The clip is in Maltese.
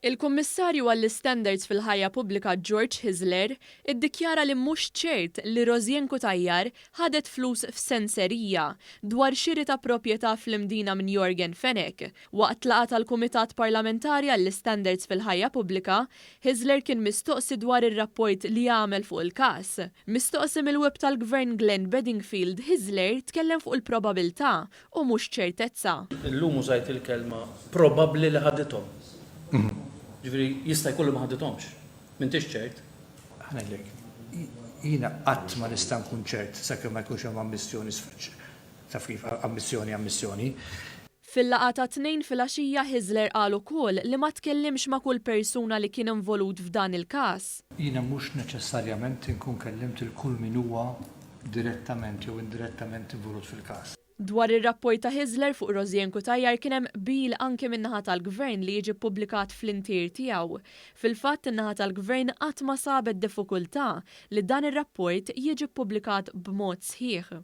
Il-Kummissarju għall-Istandards fil-Ħajja Pubblika George Hyzler iddikjara li mhux ċert li Rosianne Cutajar ħadet flus f'senserija dwar xiri ta' proprjetà fl-Imdina minn Yorgen Fenech. Waqt laqgħa tal-Kumitat Parlamentari għall-Istandards fil-Ħajja Pubblika, Hyzler kien mistoqsi dwar ir-rapport li għamel fuq il-każ. Mistoqsi mill-Whip tal-Gvern Glenn Bedingfield, Hyzler tkellem fuq il-probabilità u mhux ċertezza. Illum użajt il-kelma probabbli li ħadithom. Jiġifieri jista' jkun li ma ħadithomx. M'intix ċert. Ħa ngħidlek, jiena qatt ma nista' nkun ċert sakemm ma jkunx hemm ammissjoni taf kif, ammissjoni ammissjoni. Fil-laqgħa tat-Tnejn filgħaxija Hyzler qal ukoll li ma tkellimx ma' kull persuna li kien involut f'dan il-każ. Jiena mhux neċessarjament inkun kellimt 'il kull min huwa direttament jew indirettament involut fil-każ. Dwar ir-rapport ta' Hyzler fuq Rosianne Cutajar kien hemm qbil anki min-naħa tal-Gvern li jiġi ppubblikat fl-intier tiegħu. Fil-fatt in-naħa tal-Gvern qatt ma sabet diffikultà li dan ir-rapport jiġi ppubblikat b'mod sħiħ.